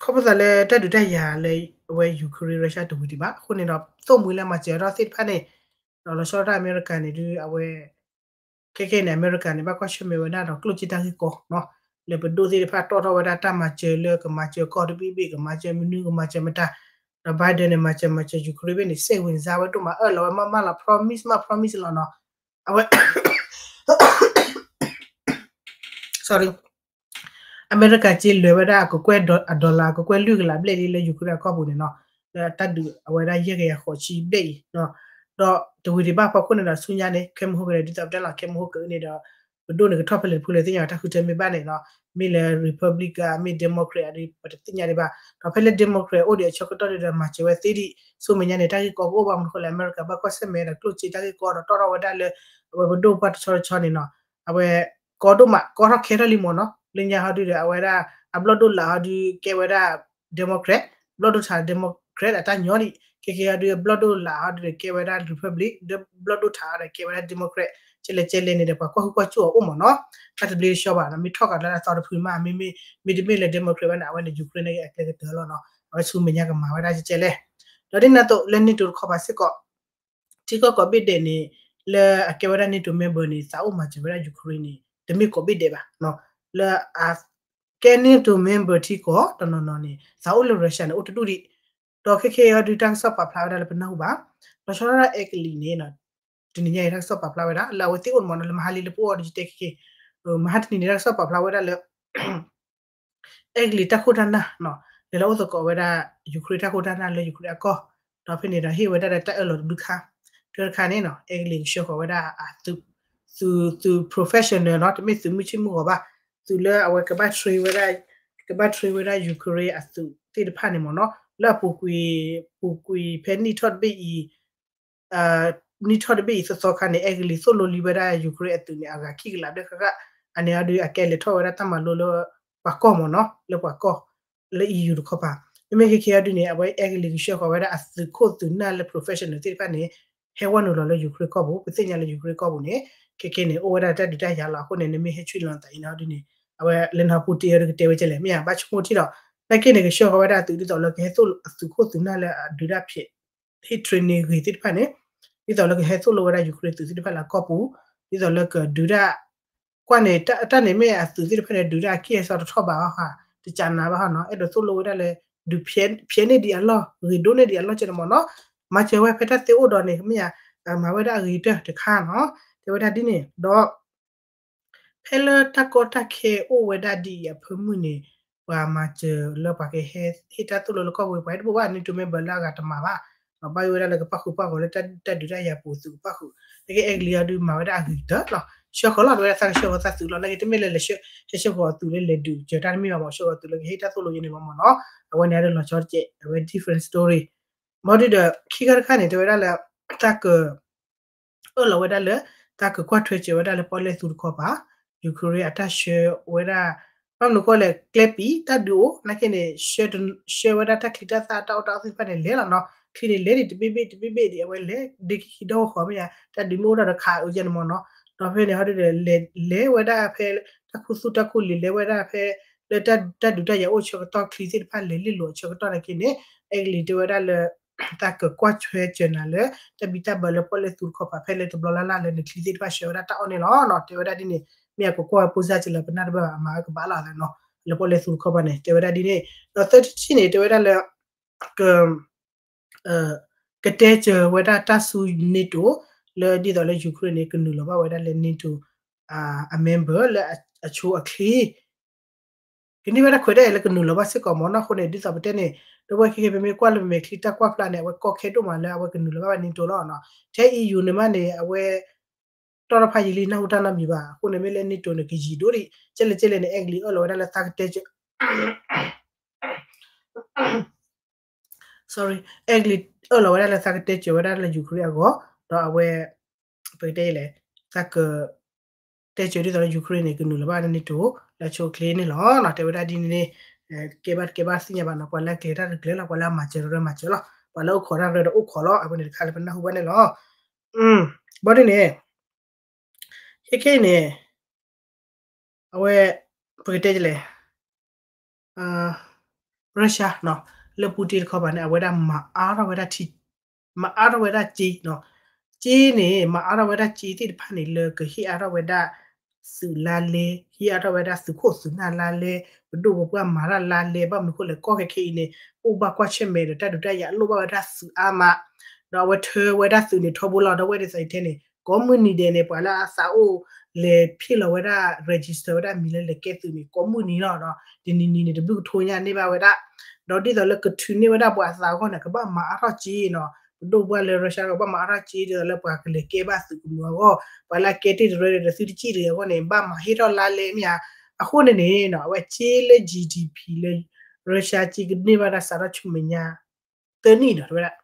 ခီဖျိလၢတၢ်ဒုးတၢ်ယၤလၢအဝဲ Ukraine Russia တဝံၤဒံးဘၣ် အဃိန့ၣ်ဒီး သိၣ်မှံၤလၢမၤစၢၤထီၣ်သ့ၣ်တဖၣ်န့ၣ် ဒီးလီၤဆီဒၣ်တၢ်အမဲရကၤန့ၣ်ဒုး အဝဲ ခဲခဲန့ၣ် အမဲရကၤန့ၣ် ဘၣ်ကွၢ်ဆၢၣ်မဲာ်ဝဲဒၣ်ဒီးကျိၣ်စ့တၢ်ဂ့ၢ်ကီ လၢပဒိၣ်သ့ၣ်တဖၣ်တီၣ်ထီၣ်ဝဲဒၣ်တၢ်မၤစၢၤလၢကမၤစၢၤကီၢ်တဘ့ၣ်ဘ့ၣ် ကမၤစၢၤမနုၤကမၤစၢၤမတၤ ဒီး Biden န့ၣ် မၤစၢၤမၤစၢၤ Ukraine ဘ့ၣ်န့ၣ် စ့ၣ်ဝင်စါဝဲဒိၣ်မး အၢၣ်လီၤဝဲမးမးလီၤ promise မး promise လီၤနီၤ အဝဲ sorry အမဲရကၤစ့လဲၤဝဲဒၣ်အကကွဲၢ်အ dollar အကကွဲၢ်လွံၢ်ကလးဘျဲၣ်လံလၢ Ukraine အကီၢ်ပူၤန့ၣ်နီၤ လၢတၢ်ဒုးအဝဲဒၣ်ယဲၢ်ကယၤဃိးဆံဘျဲၣ်အံၤ ဒီးတဝံၤဒံးဘၣ်ဖီခိၣ်န့ၣ်ဒီးဆူညါန့ၣ် ခဲမုၢ်ဟိကနံၣ်ဒ်သိးပတဲလီၤ ခဲမုၢ်ဟိကနံၣ်န့ၣ်ဒီး ပဒိၣ်န့ၣ်ကထီၣ်ဖဲလဲၣ်တဖုလဲၣ် သ့ၣ်ညါတၢ်ဃုထၢမ့ၢ်ဘၣ်န့ၣ်ဒီး မ့ၢ်လၢ Republican မ့ၢ် Democrat အဒ်ပတသ့ၣ်ညါဒံးဘၣ် ဒီးဖဲလၢ Democrat အိၣ်ဒံးအဆၢကတီၢ်ဒံးဒီး မၤစၢၤဝဲသ့ဒံး ဆူမဲာ်ညါန့ၣ် တၢ်ဂ့ၢ်ကီကအိၣ်ဘၣ်မနုၤဃိလၢ အမဲရကၤ ဘၣ်ကွၢ်ဆၢၣ်မဲာ်ဒီးကျိၣ်စ့တၢ်ဂ့ၢ်ကီဒီးတီၣ်ထီၣ်ဝဲဒၣ်လၢ အဝဲပဒိၣ်ပှၢ်တဆီတဆီန့ၣ်နီၤ အဝဲ ကီဒိၣ်မး ကီထီၣ်ခဲထီၣ်လံမ့ၢ်နီၤ လၢညါဟီဒုဒီး အဝဲဒၣ် အဘျီၣ်ဒိၣ်လာ်ဟီဒုကဲဝဲဒၣ် Democrat ဘျီၣ်ဒိၣ်ထး Democrat အတၢ်ညီဒံး ခဲကဲဟီဒု ဘျီၣ်ဒိၣ်လာ်ဟီဒုဒီးကဲဝဲဒၣ် Republic ဘျီၣ်ဒိၣ်ထးဒီးကဲဝဲဒၣ် Democrat ကဲလဲၣ်ကဲလဲၣ်န့ၣ်ဒီး ပှၤကွၢ်ဟုၣ်ကွၢ်စူၣ်အီၤအိၣ်မ့ၢ်နီၤ တၢ်တဘျ့ကဆှီဘၣ်နီၤ မ့ၢ်ထီၣ်ကးလၢအသီတဖုမး မ့မ့ၢ်တမ့ၢ်လၢ Democrat ဘၣ်န့ၣ် အဝဲန့ၣ် Ukraine န့ၣ်အကျဲကတၢၢ်လီၤနီၤ အဝဲဆူမဲာ်ညါကမၤဝဲဒၣ်ကဲလဲၣ် ဒီးဒ်န့ၣ်အသိးလၢ NATO တခီပၤစ့ၢ်ကီး ထံကီၢ်ကိးဘ့ၣ်ဒဲးန့ၣ် လၢအကဲဝဲဒၣ် NATO member န့ၣ် သးအိၣ်မၤစၢၤဝဲဒၣ် Ukraine န့ၣ် တမ့ၢ်ကိးဘ့ၣ်ဒဲးဘၣ် လၢအကဲ NATO member ထံကီၢ်တနီၤနီၤန့ၣ် သးအိၣ်လၢ Russia န့ၣ် အိၣ်တဒူၣ်ဒံး ဒီးခဲခဲအံၤဒုးတၢ်ကစီၣ်ပာ်ဖျါဝဲဒၣ်လၢပနၢ်ဟူဘၣ် လီၤဆီဒၣ် Eg လံန့ၣ် တနံၤညါအံၤတၢ်ကစီၣ်ပာ်ဖျါဝဲဒၣ် လၢအဝဲသ့ၣ်အိၣ်န့ၣ်မ့ၢ်နီၤ လၢမဟါလံလၢပအိၣ်အီၤဒ်ယတဲခဲခဲ မဟါတနံၤန့ၣ် တၢ်ကစီၣ်ပာ်ဖျါဝဲဒၣ်လၢ အဲကလံးတၢ်ခိၣ်တၢ်နၢ်နီၤ လဲၤလီၤအိၣ်သကိးဝဲဒၣ် Ukraine တၢ်ခိၣ်တၢ်နၢ်လၢ Ukraine အကီၢ် ဒီးဖဲန့ၣ်ဒီးဟ့ၣ်ဝဲဒၣ်ဒီးတၢ်အၢၣ်လီၤတဘျုးခါ တၢ်တခါန့ၣ်နီၤ အဲကလံးကဆှၢဃီၤဝဲဒၣ်အသုး သုး သုး professional နီၤ တမ့ၢ်သုးမုၢ်ဆ့ၣ်မုၢ်ဂီၤဘၣ် သုးလၢအဝဲကဘၣ် train ဝဲဒၣ် ကဘၣ် train ဝဲဒၣ် Ukraine အသုးသ့ၣ်တဖၣ်န့ၣ်မ့ၢ်နီၤ လၢအပူၤကွံာ် ပူၤကွံာ်ဖဲနံၣ်ထီၣ်တဘ့ၣ်အံၤ နံၣ်ထီၣ်တဘ့ၣ်အံၤသီသီခါန့ၣ် အဲကလံးသိၣ်လိလံဝဲဒၣ် Ukraine အသုးန့ၣ် အဂၤခံကလးဘျဲၣ်ဃၣ်ဃၣ် အန့ၣ်အီၤဒုးအကဲလဲၤထီၣ်ဝဲဒၣ်တၢ်မၤလိလၢ ပှၤကီၢ်မ့ၢ်နီၤ လၢပှၤကီၢ် လၢ E U တခီပၤ မ့မ့ၢ်ခဲခဲအံၤဒုးန့ၣ် အဝဲအဲကလံးကဆှၢဃီၤဝဲဒၣ်အသုးခိၣ်သုးနၢ်လၢ professional သ့ၣ်တဖၣ်န့ၣ် ဟဲဝဲနုာ်လီၤလၢ Ukraine ကီၢ်ပူၤ ပသ့ၣ်ညါလၢ Ukraine ကီၢ်ပူၤန့ၣ် ခဲခဲန့ၣ် အိၣ်ဝဲဒၣ်တၢ်ဒုးတၢ်ယၤလီၤ အဃိန့ၣ် နမ့ၢ်ဟဲဆွံလီၤနသးအံၤန့ၣ်ဒုးန့ၣ် အဝဲလဲၤနၢ်ဟူတ့ၢ်အီၤဒုးကတဲဝဲကဲလဲၣ် မ့ၢ်ဧါ ဘၣ်ဆိကမိၣ်ထံၣ်ဒီး နာ်က့န့ၣ် ကဆှၢဃီၤဝဲဒၣ်အသုးဒ်သိးလၢကဟဲသိၣ်လိအသုးခိၣ်သုးနၢ်လၢအဒုးတၢ်ဖျဲး ဟ့ၣ် training ဂ့ၤသ့ၣ်တဖၣ်န့ၣ် ဒ်သိးလၢကဟဲသိၣ်လိဝဲဒၣ် Ukraine သုးသ့ၣ်တဖၣ်လၢအကီၢ်ပူၤ ဒ်သိးလၢကဒုးတၢ် ကွၢ်န့ၣ် တၢ်န့ၣ်မ့ၢ်အသုးသ့ၣ်တဖၣ်န့ၣ် ဒုးတၢ်အကံၢ်အစီတထီၣ်ဘးဘၣ်ဟါ တကးနၤဘၣ်ဟါနီၤ အဲၣ်ဒိးသိၣ်လိဝဲဒၣ်လၢ ဒုးဖျဲးန့ၢ်ဒံးအလီၢ် ဂ့ၤဒိၣ်န့ၢ်ဒံးအလီၢ်ကဲန့ၣ်မ့ၢ်နီၤ မၤစၢၤဝဲဖဲတၢ်သ့အိၣ်ဒီးန့ၣ် မ့ၢ်ဧါ မၤဝဲဒၣ်အဂ့ၤကတၢၢ်တခါနီၤ တဲဝဲဒၣ်ဒ်န့ၣ် ဒီး ဖဲလၢတၢ်ကီတၢ်ခဲအိၣ်ဝဲဒၣ်ဒ်အံၤအဖၢမုၢ်န့ၣ် ပှၤမၤစၢၤလၢပှၤကဟဲဟ့ၣ်တၢ်သိၣ်လိလၢကီၢ်ပူၤ ပှၤဟ့ၣ်တဘိဘၣ် NATO member လၢအဂၤတမၤဘၣ် ဘၣ်ယိၣ်ဝဲဒၣ်လၢကပၣ်ဃုာ်ပၣ်ဂီၤလၢတၢ်ဒုးတၢ်ယၤပူၤသုးကပၣ်ဃုာ် နာ်က့အဲကလံးအီၤဒုးမၤဝဲဒၣ်အဂ့ၤကတၢၢ်လီၤ ဆှၢဃီၤလီၤ တဲဝဲဒၣ်သးကဆှၢဃီၤသးသုးလီၤ နာ်က့တမ့ၢ်လၢလဲၤ ဟဲဆှၢဃီၤသုးလၢလဲၤဒုးစၢၤတၢ်တမ့ၢ်ဘၣ်မ့ၢ် ဆှၢဃီၤသုးလၢကဟ့ၣ်တၢ်သိၣ်လိယဲန့ၣ်မ့ၢ်နီၤ အဝဲန့ၣ်အဒုးလီၤဆီတကဲး အဝဲ different story မ့ၢ်ဒုးဒီး ခံခါတခါန့ၣ် တဲဝဲဒၣ်လၢ တၢ်က အၢၣ်လီၤဝဲဒၣ်လၢ တၢ်ကကွၢ်ထွဲစၢၤဝဲဒၣ်လၢပီၣ်လဲၣ်သူတခီပၤ Ukraine အတၢ်ဆှၢဝဲဒၣ် ဘၣ်မနုၤဃိလဲၣ် ကျဲပံၤ တၢ်ဒုးအိၣ် နာ်က့န့ၣ် ဆှၢဝဲဒၣ်တၢ်ချံတၢ်သၣ်တၢ်အီၣ်တၢ်အီသ့ၣ်တဖၣ်န့ၣ် လဲၤလီၤနီၤ ချံန့ၣ်လဲၤဒံးတဘ့ၣ်ဘ့ၣ်တဘ့ၣ်ဘ့ၣ်ဒံး အဝဲလဲၤဒ့ခံခံဒီဂီၢ်မ့ၢ်ဧါ တၢ်ဒုးမ့ၢ်အိၣ်ထီၣ်ဒီးခးအုးယဲန့ၣ်မ့ၢ်နီၤ ဒီးဖဲန့ၣ်ဟီဒ်ဒီး လဲၤဝဲဒၣ်ဖဲ တၢ်ခူသူၣ်တၢ်ခူလံာ် လဲၤဝဲဒၣ်ဖဲ လၢတၢ်ဒုးတၢ်ယၤအိၣ်ဆၢကတီၢ် ချံသ့ၣ်တဖၣ်လဲၤလ့ၣ်လိာ်အဆၢကတီၢ်နာ်က့န့ၣ် အဲကလံးတဲဝဲဒၣ်လၢ တၢ်ကကွၢ်ထွဲစၢၤနၤလၢ တၢ်ဘံၣ်တၢ်ဘၢလၢပီၣ်လဲၣ်သူတခီပၤ ဖဲလၢတဘျီလၢ်လၢ်လၢနချံသ့ၣ်တဖၣ်ဆှၢဝဲဒၣ်တၢ်အီၣ်န့ၣ်လီၤနီၤ တဲဝဲဒၣ်ဒ်န့ၣ် မ့ၢ်အကကွၢ်ဖိစၢ်ကလၢပနၢ်တဘၣ်ဘၣ် အမၤဝဲကဘၣ်လီၤသးနီၤ လၢပီၣ်လဲၣ်သူတခီပၤန့ၣ် တဲဝဲဒၣ်ဒ်န့ၣ် ဒီးသၢထံၣ်န့ၣ် တဲဝဲဒၣ်လၢ က ကတဲစၢၤဝဲဒၣ်တၢ်ဆူ NATO လၢဒ်သိးလၢ Ukraine န့ၣ် ကနုာ်လီၤဘၣ်ဝဲဒၣ်လၢ NATO အ member လၢအဆိအချ့ ကန့ၢ်ဝဲဒၣ်ခွဲးတၢ်အံၤလၢကနုာ်လီၤဘၣ်စ့ၢ်ကီးမ့ၢ်နီၤ အဃိန့ၣ် ဒ်သိးပတဲန့ၣ် ဒီပုၢ်ဝဲၢ်ခဲခဲ ပမ့ၢ်ကွၢ်လၢပမဲာ်ချံတၢ်ကွၢ်ဖျါန့ၣ် အဝဲကီခဲဒိၣ်မးလၢအဝဲကနုာ်လီၤဘၣ်ဝဲ NATO လီၤနီၤ ထဲ EU န့ၣ်မးန့ၣ် အဝဲ တီၢ်တဖၣ်ယံာ်လံ နၢ်ဟူတၢ်နီတမံၤဘၣ် အဃိန့ၣ်မ့ၢ်လၢ NATO န့ၣ် ကယံာ်ဒိၣ်ဒံး ကဲလဲၣ်ကဲလဲၣ်န့ၣ် အဲကလံးအၢၣ်လီၤဝဲဒၣ်လၢသးကတဲစၢၤ sorry အဲကလံးအၢၣ်လီၤဝဲဒၣ်လၢသးကတဲစၢၤဝဲဒၣ်လၢ Ukraine အဂီၢ် ဒီးအဝဲ ပကတဲလဲၣ် သးက တဲစၢၤဒ်သိးလၢ Ukraine န့ၣ် ကနုာ်လီၤဘၣ်လၢ NATO လၢအဆိအချ့န့ၣ်လီၤနီၤ တဲဝဲဒၣ်ဒ်န့ၣ်န့ၣ် ကဲဘၣ်တကဲဘၣ်သ့ၣ်ညါဘၣ်နီၤ ပှၤလၢအကျဲၤတၢ်တကျဲၤလီၤ ပှၤလၢအမၤစၢၤတရၢမၤစၢၤလီၤ ပှၤလၢအိၣ်ခိးတၢ်ရၢဒီးအိၣ်ခိးလီၤ အဝဲန့ၣ်တခါလၢပနၢ်ဟူဘၣ်န့ၣ်လီၤ ဘၣ်ဒ်န့ၣ် ခဲခဲအံၤန့ၣ် အဝဲ ပကတဲလဲၣ် Russia နီၤ လၢ Putin တခီပၤန့ၣ် အဝဲဒၣ်မၤအါထီၣ်ဝဲဒၣ်ထံ မၤအါထီၣ်ဝဲဒၣ်စ့နီၤ စ့န့ၣ် မၤအါထီၣ်ဝဲဒၣ်စ့သ့ၣ်တဖၣ်န့ၣ် လၢကဟ့ၣ်အါထီၣ်ဝဲဒၣ် သုးလါလဲ ဟ့ၣ်အါထီၣ်ဝဲဒၣ်သုးခိၣ်သုးနၢ်လါလဲ ပဒိၣ်ပပှၢ်မၤတၢ်လါလဲ ဘၣ်မနုၤဃိလဲၣ် ကီၢ်ခဲခဲအံၤန့ၣ် အိၣ်ဘၣ်ကွၢ်ဆၢၣ်မဲာ်ဒီးတၢ်ဒုးတၢ်ယၤအလိၣ်ဘၣ်ဝဲဒၣ်သုးအါမး ဒီးအဝဲထၢဝဲဒၣ်သုးန့ၣ်ထီဘိလီၤ ဒီးဝဲဒ်သိးအံၤထဲန့ၣ် ကိးမုၢ်နံၤဒဲးန့ၣ် ပှၤလၢအသးအိၣ်လဲၤဖ့ၣ်လီၤဝဲဒၣ် register ဝဲဒၣ်မံၤလၢလဲၤကဲသုးန့ၣ် ကိးမုၢ်နံၤလီၤဒီး တနံၤနံၤန့ၣ် တဘျုးကထိညါန့ၢ်ဘၣ်ဝဲဒၣ် ဒီးဒ်သိးလၢကထုးန့ၢ်ဝဲဒၣ်ပှၤအသးအဂီၢ်န့ၣ် ကဘၣ်မၤအါထီၣ်စ့နီၤ ပဒိၣ်ပပှၢ်လၢ Russia ကဘၣ်မၤအါထီၣ်စ့ ဒ်သိးလၢပှၤကလဲၤကဲဘၣ်သုးကမုာ်အဂီၢ် ပှၤလၢအကဲတ့ၢ်တရၢဒီးသုတစံၣ်တဂ့ၤအဂီၢ်န့ၣ် ဘၣ်မၤဟ့ၣ်ထီၣ်လါလဲမ့ၢ်ဧါ အဃိန့ၣ်န့ၣ်နီၤ အဝဲစ့လၢ GDP လၢ Russia စ့ကန့ၢ်ဘၣ်ဒၣ်စးထီၣ်ဆူမဲာ်ညါ သၢနံၣ်ဒီး တဲဝဲဒၣ်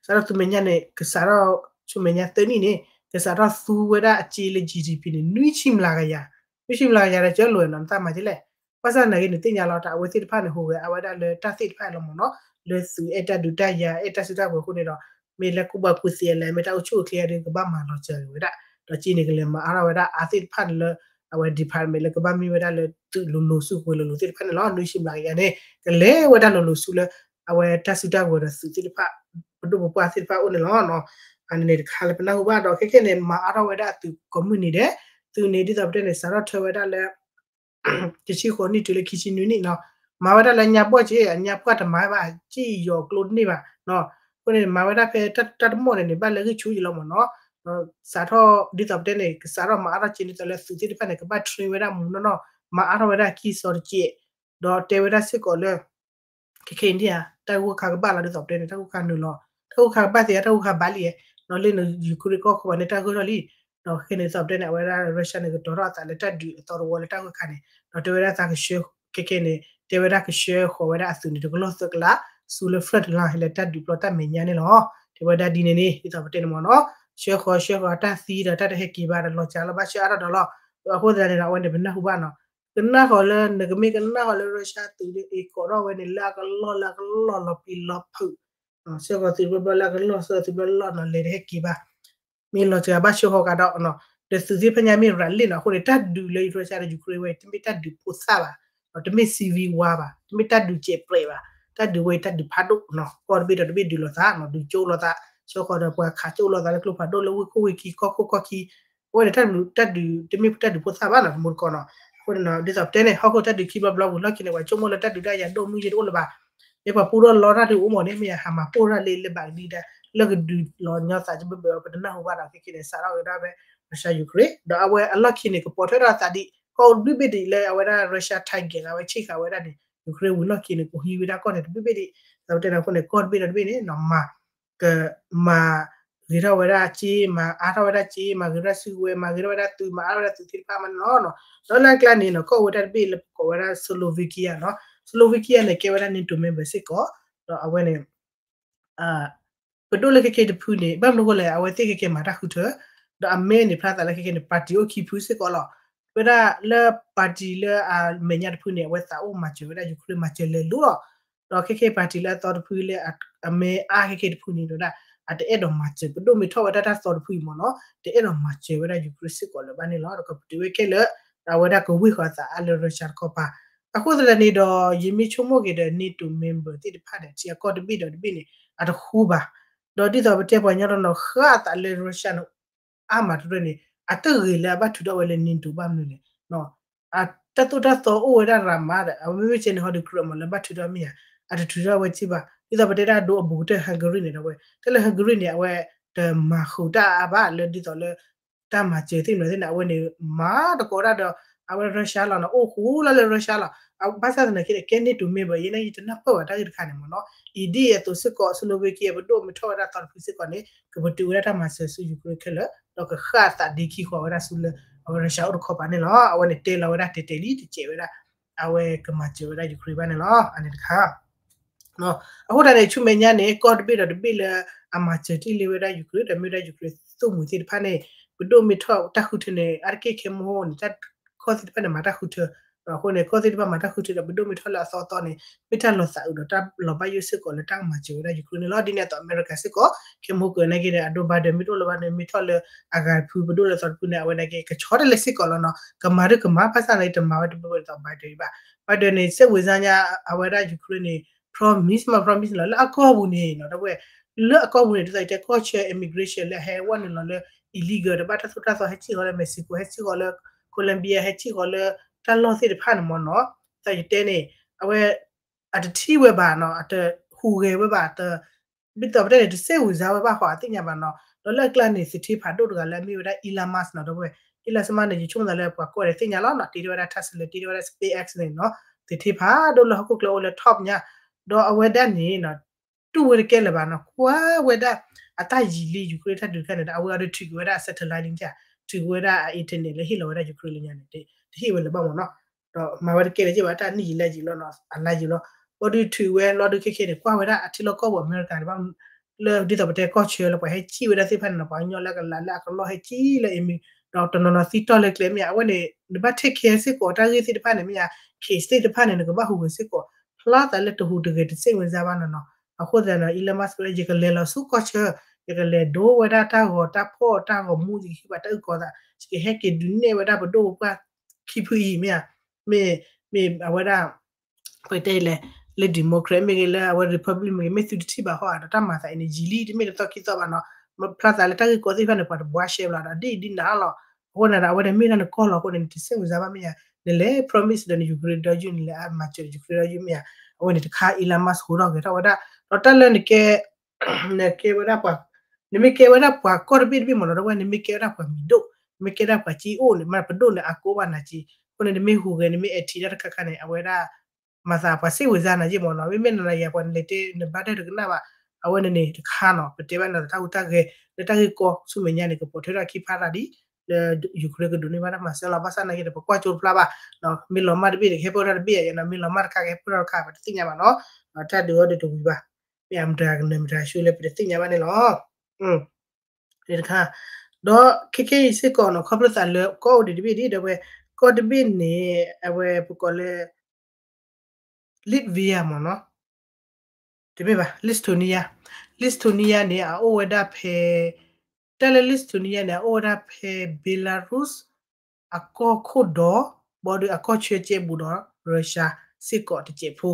စးထီၣ်ဆူမဲာ်ညါန့ၣ် ကစးထီၣ်ဆူမဲာ်ညါသၢနံၣ်န့ၣ် ကစးထီၣ်သူဝဲဒၣ်အစ့လၢ GDP န့ၣ် နွံဆံမျးကယၤ နွံဆံမျးကယၤဒီး ကၢလိာ်နီၤ နသးမၤကလဲၣ် ဘၣ်ဆၣ်နာ်က့န့ၣ် သ့ၣ်ညါလီၤတၢ် အဝဲသ့ၣ်တဖၣ်န့ၣ် ဟူးဂဲၤအါဝဲဒၣ်လၢတၢ်သ့ၣ်တဖၣ်လီၤမ့ၢ်နီၤ လၢသုးအဲၣ်တၢ်ဒုးတၢ်ယၤ အဲၣ်တၢ်စုတၢ်ကဝဲၤအဃိန့ၣ်ဒီး မ့ၢ်လၢကူၣ်ဘၣ်ကူၣ်သ့အလဲၣ် မ့ၢ်တၢ်အိၣ်ဆူၣ်အိၣ်ချ့အဒုး ကဘၣ်မၤလီၤစၢၤက့ၤဝဲဒၣ် ဒီးစ့န့ၣ် ကလဲၤမၤအါထီၣ်ဝဲဒၣ်အါသ့ၣ်တဖၣ်န့ၣ်လၢ အဝဲ department လၢကဘၣ်မ့ၢ်ဝဲဒၣ်လၢသုးလိၤလိၤစုကဝဲၤလိၤလိၤသ့ၣ်တဖၣ်န့ၣ်လီၤ နွံဆံမျးကယၤန့ၣ် ကလဲၤဝဲဒၣ်လိၤလိၤစုလၢ အဝဲတၢ်စုတၢ်ကဝဲၤဒီးသုးသ့ၣ်တဖၣ် ပဒိၣ်ပပှၢ်သ့ၣ်တဖၣ်အိၣ်န့ၣ်လီၤ အန့ၣ်န့ၣ်တခါလၢပနၢ်ဟူဘၣ်ဒီး ခဲခဲန့ၣ် မၤအါထီၣ်ဝဲဒၣ်အသုးကိးမုၢ်နံၤဒဲး သုးန့ၣ် ဒ်သိးပတဲန့ၣ် စးထီၣ်ထၢဝဲဒၣ်လၢ တဆံဃိးနံၣ်တုၤလၢခံဆံနွံနံၣ်နီၤ မၤဝဲဒၣ်လၢညါဘီၣ်က့ အညါပှၢ်တမၤဘၣ် စံၣ်ယီၤကျိတန့ၢ်ဘၣ်နီၤ အဃိန့ၣ် မၤဝဲဒၣ်ဖဲတၢ်တမီၢ်န့ၣ်န့ၣ် ဘၣ်လၢဂံၢ်ဆူၣ်ယံၤလီၤမ့ၢ်နီၤ စးထီၣ်ဒ်သိးပတဲန့ၣ် ကစးထီၣ်မၤအါထီၣ်စ့ဒ်သိးလၢသုးသ့ၣ်တဖၣ်န့ၣ် ကဘၣ် train ဝဲဒၣ်မူနီၢ်နီၢ် မၤအါထီၣ်ဝဲဒၣ်ကံၢ်စီတစဲး ဒီးတဲဝဲဒၣ်စ့ၢ်ကီးလၢ ခဲခဲအံၤန့ၣ်ဧါ တၢ်ဂိၢ်ခါကဘၣ်လီၤဒ်သိးပတဲန့ၣ် တၢ်ဂိၢ်ခါနုာ်လီၤ တၢ်ဂိၢ်ခါကဘၣ်သ့ဧါ တၢ်ဂိၢ်ခါဘၣ်လံဧါ နီၤလၢန Ukraine ကီၢ်ခိၣ်ဘၣ်န့ၣ် တၢ်ဂိၢ်ထီၣ်လံ ဒီးခဲခဲန့ၣ်ဒ်သိးပတဲန့ၣ် အဝဲဒၣ် Russia န့ၣ် ကတီၤထီၣ်အသးလၢတၢ်ဒုးအသီတဝီလၢတၢ်ဂိၢ်ခါန့ၣ် ဒီးတဲဝဲဒၣ်သးကဆှၢ ခဲခဲန့ၣ် တဲဝဲဒၣ်ကဆှၢဃီၤဝဲဒၣ်အသုးန့ၣ် တကလီၢ်သၢကလး ဆူလၢ front line လၢတၢ်ဒုးပျီတၢ်မဲာ်ညါန့ၣ်လီၤ တဲဝဲဒၣ်ဒ်န့ၣ်န့ၣ် ဒ်သိးပတဲန့ၣ်မ့ၢ်နီၤ ဆှၢဃီၤဆှၢဃီၤတၢ်သံဒီးတၢ်တဟဲက့ၤဘၣ်ဒီးလီၤစှၤလီၤဘၣ်ဆှၢအါထီၣ်ဒီးလီၤ အဃိသတးန့ၣ်ဒီး အဝဲန့ၣ်ပနၢ်ဟူဘၣ်နီၤ ကနၣ်ဃီၤလၢ နကမ့ၢ်ကနၣ်ဃီၤလၢ Russia သုးန့ၣ် အ့ၣ်ကိးထီၣ်ဝဲန့ၣ် လၢအကလီၢ်လၢအကလီၢ်လီၤပံၤလီၤဖုး ဆှၢဃီၤသုးတဘျီဘျီလၢအကလီၢ် ဆှၢသုးတဘျီလီၢ်နီၤ လဲၤတဟဲက့ၤဘၣ် မ့ၢ်လီၤစှၤဘၣ်ဆှၢဃီၤကဒီးနီၤ ဒီးသုးသ့ၣ်တဖၣ်ညါမ့ၢ်ရၤလ့ၣ်နီၤ အဃိန့ၣ် တၢ်ဒုးလၢ Russia ဒီး Ukraine ဝဲ တမ့ၢ်တၢ်ဒုးဖိသၣ်ဘၣ် တမ့ၢ် civil war ဘၣ် တမ့ၢ်တၢ်ဒုးစဲးပြဲးဘၣ် တၢ်ဒုးဝဲအံၤတၢ်ဒုးဖးဒိၣ်နီၤ ကီၢ်တဘ့ၣ်ဒီးတဘ့ၣ်ဒုးလိာ်သးနီၤ ဒုးကၠိလိာ်သး ဆှၢဃီၤဒီးပှၤခးကၠိလိာ်သးလၢကျိဖးဒိၣ်လၢဝ့ၢ်ခိၣ်ဝ့ၢ်ခံ ကီၢ်ခိၣ်ကီၢ်ခံ အဝဲန့ၣ်တၢ်ဒုး တၢ်ဒုး တမ့ၢ်တၢ်ဒုးဖိသၣ်ဘၣ်နီၤ တမူတကိးနီၤ အဃိန့ၣ်နီၤ ဒ်သိးပတဲန့ၣ် ဟီၣ်ခိၣ်တၢ်ဒုးခံဘျီဘျီဝံၤလီၢ်ခံန့ၣ် ပှၤဆိကမိၣ်လၢတၢ်ဒုးတၢ်ယၤဒိၣ်မုၢ်ယဲၢ်တအိၣ်လၢၤဘၣ် မ့ၢ်ပှၤပူထီၣ်လီတၢ်ဒုးအိၣ်မးန့ၣ် မ့ၢ်ယဟးမၤပိၢ်တၢ်လၢလၢဘၣ်ကဒံဒၣ် လၢကဒုးလီၤညီသးကဘၢဘၢ ပတနၢ်ဟူဘၣ်ဒီး ခဲခဲန့ၣ် စးထီၣ်ကဒီးဖဲ Russia Ukraine ဒီးအဝဲအလီၢ်ခံန့ၣ် ကပိာ်ထွဲထီၣ်အသးဒံး ကီၢ်တဘ့ၣ်ဘ့ၣ်ဒံးလၢအဝဲဒၣ် Russia target အဝဲဆ့ၣ်ဃာ်ဝဲဒၣ်န့ၣ် Ukraine ဝံၤလီၢ်ခံန့ၣ် ကဟံးဝဲဒၣ်ကီၢ်န့ၣ်တဘ့ၣ်ဘ့ၣ်ဒံး ဒီးပတဲန့ၣ်အဃိန့ၣ် ကီၢ်တဘ့ၣ်ဒီးတဘ့ၣ်န့ၣ်နီၤ မၤ က မၤဂ့ၤထီၣ်ဝဲဒၣ်စ့ မၤအါထီၣ်ဝဲဒၣ်စ့ မၤဂ့ၤထီၣ်စုကဝဲၤ မၤဂ့ၤထီၣ်ဝဲဒၣ်သုး မၤအါထီၣ်ဝဲဒၣ်သုးသ့ၣ်တဖၣ်မးန့ၣ်လီၤ. ဒီးလၢအကျါန့ၣ်နီၤ ကီၢ်ဝဲဒၣ်တဘ့ၣ်လၢပကိးဝဲဒၣ် Slovakia နီၤ Slovakia န့ၣ် ကဲဝဲဒၣ် NATO member စ့ၢ်ကီး ဒီးအဝဲန့ၣ် ပဒိၣ်လၢခဲခဲတဖုန့ၣ် ဘၣ်မနုၤအဃိလဲၣ် အဝဲသ့ၣ်ခဲခဲမၤတၢ်ဃုထၢ, ဒီးအမဲန့ၣ် ဖျါသးလၢခဲခဲန့ၣ် party အိၣ်ခံဖုစ့ၢ်ကီးလီၤ. ဝဲဒၣ်လၢ party လၢအမဲာ်ညါတဖုန့ၣ် အဝဲသးအိၣ်မၤစၢၤဝဲဒၣ် Ukraine မၤစၢၤလဲၤလိၤလီၤ. ဒီးခဲခဲ party လၢအသီတဖုလၢအမဲအါခဲခဲတဖုန့ၣ်ဒီး အတအဲၣ်ဒိးမၤစၢၤ ပဒိၣ်မ့ၢ်ထီၣ်ဝဲဒၣ်တၢ်သီတဖုအံၤမ့ၢ်နီၤ တအဲၣ်ဒိးမၤစၢၤဝဲဒၣ် Ukraine စ့ၢ်ကီးလၢၤဘၣ်န့ၣ်လီၤ. ဒီးကပတုာ်ဝဲခဲလၢာ် ဒီးအဝဲဒၣ်ကဝ့ၢ်ဃီၤအသးအါလၢ Russia တခီပၤ. အဃိသတးန့ၣ်ဒီး ယမ့ၢ်ဆိကမိၣ်က့ၤဒီး NATO member သ့ၣ်တဖၣ်ဒီး ထံအကီၢ်တဘ့ၣ်ဒီးတဘ့ၣ်န့ၣ် အတဃူဘၣ်. ဒီးဒ်သိးပတဲပှၤကညီတနီၤဃၣ်အသးလၢ Russia န့ၣ် အါမးတရၢန့ၣ် အတဂ့ၤလၢအဘၣ်ထုးထီၣ်ဝဲလၢ NATO ဘၣ်မနုၤလဲၣ်. တၢ်သိၣ်တၢ်သီအိၣ်ဝဲဒၣ်ရၤမးဒီး အဝဲမ့မ့ၢ်ကဲန့ၣ်ဟီဒီးကြၢးမးလၢဘၣ်ထုးထီၣ်မ့ၢ်ဧါ, အတထုးထီၣ်ဝဲက့ဘၣ်. ဒ်သိးပတဲဒၣ်ဒိအဘူးကတၢၢ် Hungary န့ၣ်ဒီးဝဲ တၢ်လၢ Hungary န့ၣ် အဝဲတမၤဃုာ်တၢ်အါဘၣ်လၢဒ်သိးလၢ တၢ်မၤစၢၤသ့ၣ်မနုၤသ့ၣ်န့ၣ် အဝဲန့ၣ် မၤတကိးဒၣ်ဒီး အဝဲ Russia လီၤန့ၣ် အိၣ်ဃူလီၤလၢ Russia လီၤ. ဘၣ်ဆၣ်သနာ်က့ဒီး ကဲ NATO member ယဲန့ၣ် ယတနၢ်ပၢၢ်ဘၣ်တၢ်ဂ့ၢ်တခါန့ၣ်မ့ၢ်နီၤ. အံၤဒ်အသိးစ့ၢ်ကီး Slovakia ပဒိၣ်မ့ၢ်ထီၣ်ဝဲဒၣ်သီတဖုစ့ၢ်ကီးန့ၣ် ကပတုာ်ဝဲဒၣ်တၢ်မၤစၢၤဆူ Ukraine ခဲလၢာ် ဒီးကဃၣ်အသးဒ့ခံဃီၤဝဲဒၣ်ဆူလၢ အဝဲ Russia အိၣ်တခီပၤန့ၣ်လီၤ. အဝဲန့ၣ်တဲလီၤဝဲဒၣ်တဲာ်တဲာ်လံတစဲးဝဲဒၣ် အဝဲကမၤစၢၤဝဲဒၣ် Ukraine ဘၣ်န့ၣ်လီၤ. အန့ၣ်တခါ အဃိသတးန့ၣ် ဆူမဲာ်ညါန့ၣ် ကီၢ်တဘ့ၣ်ဒီးတဘ့ၣ်လၢအမၤစၢၤတ့ၢ်လံဝဲဒၣ် Ukraine ဒီးမ့ၢ်ဝဲဒၣ် Ukraine သုးမုၢ်သ့ၣ်တဖၣ်န့ၣ် ပဒိၣ်မ့ၢ်ထီၣ်တၢ်ဃုထၢန့ၣ် အါတက့ၢ်ခဲမုၢ်ဟိန့ၣ် တၢ်ကီၢ်သ့ၣ်တဖၣ်န့ၣ် မၤတၢ်ဃုထၢ ဒီးအဃိန့ၣ် ကီၢ်သ့ၣ်တဖၣ်မၤတၢ်ဃုထၢဒီး ပဒိၣ်မ့ၢ်ထီၣ်လၢအသီသီန့ၣ် မ့ၢ်တၢ်လီၤသးအုးဒီးတၢ်လီၤဘၣ်ယိၣ်စ့ၢ်ကီးလၢတၢ်ကမၤစၢၤဝဲဒၣ် Ukraine န့ၣ်လီၤ. ဒ်န့ၣ်အသိး အမဲရကၤစ့ၢ်ကီး ခဲမုၢ်ဟိကၢၢ်နာ်က့ဒီး အဒိ Biden မ့ၢ်တအိၣ်လၢၤဘၣ်န့ၣ် မ့ၢ်ထီၣ်လၢအဂၤတဖု ပဒိၣ်လၢအသီတဖုန့ၣ် အဝဲနာ်က့ ကဆီတလဲစ့ၢ်ကီးလီၤနီၤ. ကမၤဒုကမၤ ဘၣ်ဆၣ်နာ်က့ တမၤဝဲတဘျီဘျီဒ်သိး Biden အံၤဘၣ်. Biden န့ၣ် စက်ဝေဇာညါ အဝဲဒၣ် Ukraine န့ၣ် promise မ့ၢ် promise လီၤ လၢအကီၢ်ပူၤန့ၣ်နီၤ တဝဲ လၢအကီၢ်ပူၤန့ၣ် ဒ်သိးယတဲကီၢ်ဆၢ immigration လၢအဟဲဝဲနုာ်လီၤလၢ illegal ဒီးဘၣ်တၢ်သိၣ်တၢ်သီ ဟဲစံၣ်ဃီလၢ Mexico ဟဲစံၣ်ဃီလၢ Colombia ဟဲစံၣ်ဃီလၢ တၢ်လီၢ်သ့ၣ်တဖၣ်န့ၣ်မ့ၢ်နီၤ ဒ်သိးယတဲန့ၣ် အဝဲ အတထံၣ်ဝဲဘၣ်နီၤ အတဟူးဂဲၤဝဲဘၣ် ဒ်သိးပတဲန့ၣ် တစက်ဝံၤစါဝဲဘၣ်ဃီအသ့ၣ်ညါဘၣ်နီၤ. ဒီးလၢအကျါန့ၣ် သထ့ဖးဒိၣ်တဂၤလၢအမ့ၢ်ဝဲဒၣ် Elon Musk နီၤ တဝဲ Elon Musk န့ၣ် ယဆိကမိၣ်သးလၢပှၤကိးဂၤဒဲးသ့ၣ်ညါလီၤနီၤ တ့ထီၣ်ဝဲဒၣ် Tesla တ့ထီၣ်ဝဲဒၣ် SpaceX န့ၣ်နီၤ သထ့ဖးဒိၣ်လၢဟီၣ်ခိၣ်ချၢအိၣ်လၢ top ညါ ဒီးအဝဲဒၣ်န့ၣ်နီၤ တူၢ်ဝဲတကဲလၢၤဘၣ်နီၤ ကွၢ်ဝဲဒၣ် အတၢ်ယံၤလံ Ukraine တၢ်ဒုးတခါန့ၣ်ဒီး အဝဲအီၤဒုးထုးက့ၤဝဲဒၣ်အ satellite လံ ထုးက့ၤဝဲဒၣ်အ internet လၢဟ့ၣ်လီၤဝဲဒၣ် Ukraine လၢညါန့ၣ် တဟ့ၣ်ဝဲလၢၤဘၣ်မ့ၢ်နီၤ. ဒီးမၤဝဲတကဲလၢၤဘၣ် တၢ်နံၣ်ယံာ်လါယံာ်လီၤနီၤ အလါယံာ်လီၤ ဘီဒုးထုးဝဲလီၤဒုးခဲခဲန့ၣ် ကွၢ်ဝဲဒၣ်အထံလီၢ်ကီၢ်ပူၤအမဲရကၤန့ၣ်ဘၣ် လၢဒ်သိးပတဲကီၢ်ဆၢလၢပှၤဟဲစံၣ်ဝဲဒၣ်သ့ၣ်တဖၣ်န့ၣ်နီၤ ပှၤကညီလၢကလးလၢအကလီၢ်ဟဲစံၣ်လၢအံၤမ့ၢ် ဒီးတနီၤနီၤသံတီၢ်လၢကျဲမ့ၢ်ဧါ အဝဲန့ၣ် နဘၣ် take care စ့ၢ်ကီးတၢ်ဂ့ၢ်သ့ၣ်တဖၣ်န့ၣ်မ့ၢ်ဧါ case သ့ၣ်တဖၣ်န့ၣ် နကဘၣ်ဟူးဂဲၤစ့ၢ်ကီး ဖျါသးလၢတဟူးတဂဲၤတစက်ဝဲစါဘၣ်နီၤနီၤ. အဃိသတးဒီး Elon Musk ဝဲ ယကလဲၤလီၤဆူကီၢ်ဆၢ ယကလဲၤဒိဝဲဒၣ်တၢ်ဂီၤတၢ်ဖီၣ်တၢ်ဂီၤမူ ယကဟံးဘၣ်တၢ်အုၣ်ကီၤသး ယကဟဲက့ၤဒုးနဲၣ်ဝဲဒၣ်ပဒိၣ်ပပှၢ်ခံဖုအံၤမ့ၢ်ဧါ မ့ၢ် မ့ၢ်အဝဲဒၣ် ပတဲလဲၣ် လၢ democrat မ့ၢ်ဂ့ၤ လၢအဝဲ republic မ့ၢ်ဂ့ၤ မ့ၢ်သုတထံၣ်ဘၣ်ဟီဧါ ဒီးတၢ်မၤသးအံၤန့ၣ် ယံာ်လံ တမ့ၢ်တသီခံသီဘၣ်နီၤ ဖျါသးလၢတၢ်ဂ့ၢ်ကီသ့ၣ်တဖၣ်န့ၣ် ပှၤတဘှါရှဲဘၣ်လီၤ ဒီးဒ်အံၤဒ်နၤလီၤ. အဃိန့ၣ်ဒီး အဝဲန့ၣ်မ့ၢ်ဒၣ်နကီၢ်လီၤအဃိန့ၣ် နတစက်ဝံၤစါဘၣ်မ့ၢ်ဧါ နလဲၤ promise ဒီးန Ukraine ဒီးယုၢ် နလဲၤအါမၤစၢၤ Ukraine ဒီးယုၢ်မ့ၢ်ဧါ အဝဲန့ၣ်တခါ Elon Musk ဟူးထီၣ်ဂဲၤထီၣ်ဝဲဒၣ် ဒီးတၢ်လၢနကဲ နကဲဝဲဒၣ်ပှၤ နမ့ၢ်ကဲဝဲဒၣ်ပှၤကီၢ်တဘ့ၣ်တဘ့ၣ်မ့ၢ်နီၤ တဝဲ နမ့ၢ်ကဲဝဲဒၣ်ပှၤမံၤဒိၣ် နမ့ၢ်ကဲဒၣ်ပှၤကံအိၣ်န့ၣ် မ့ၢ်ပဒိၣ်န့ၣ် အကိးဘၣ်နၤက့ အဃိန့ၣ် နမ့ၢ်ဟူးဂဲၤ နမ့ၢ်အဲၣ်ထံးတၢ်တခါခါန့ၣ် အဝဲဒၣ် မၤသးပှၤစ့ၢ်ဝံၤစါနၤယ့ၢ်မ့ၢ်နီၤ မ့မ့ၢ်နၤယၤပှၤနလဲၤတဲ နဘၣ်ဒၢတကနၣ်ဘၣ် အဝဲန့ၣ်န့ၣ်တခါနီၤ ပတဲဘၣ်နၤတၢ်ဟူးတၢ်ဂဲၤ လၢတၢ်ဂ့ၢ်ကီဆူမဲာ်ညါန့ၣ် ကပိာ်ထွဲထီၣ်ခံဖးရၤဒ် လၢ Ukraine ကဒိးန့ၢ်ဘၣ်တၢ်မၤစၢၤလီၤ ဘၣ်ဆၣ်နာ်က့ဒီး ပကွၢ်ကၠိတဖျါဘၣ် မ့ၢ်လီၤမၢ်တဘ့ၣ်န့ၣ် ကဟဲပၢၢ်ထီၣ်တဘ့ၣ်ဧါ မ့ၢ်လီၤမၢ်တခါ ကဟဲပၢၢ်ထီၣ်တခါ ပတသ့ၣ်ညါဘၣ်နီၤ တၢ်ဒုးအီၤဒုးတဝံၤဘၣ် မ့ၢ်အမတၤကနၢၤမတၤဆူလဲၣ် ပတသ့ၣ်ညါဘၣ်န့ၣ်လီၤ တခါ ဒီးခဲခဲအံၤစ့ၢ်ကီးနီၤ ခီဖျိသးလၢကီၢ်အိၣ်ဒံးတဘ့ၣ်ဒ်ဒီးဝဲ ကီၢ်တဘ့ၣ်န့ၣ် အဝဲပကိးလၢ Latvia မ့ၢ်နီၤ တမ့ၢ်ဘၣ် Lithuania Lithuania န့ၣ် အအိၣ်ဝဲဒၣ်ဖဲ တၢ်လၢ Lithuania န့ၣ် အအိၣ်ဝဲဒၣ်ဖဲ Belarus အကီၢ်ခိၣ်ဒီး ဘီဒုးအကီၢ်ဆၢကဲဘူးဒီး Russia စ့ၢ်ကီးတစဲးဖိ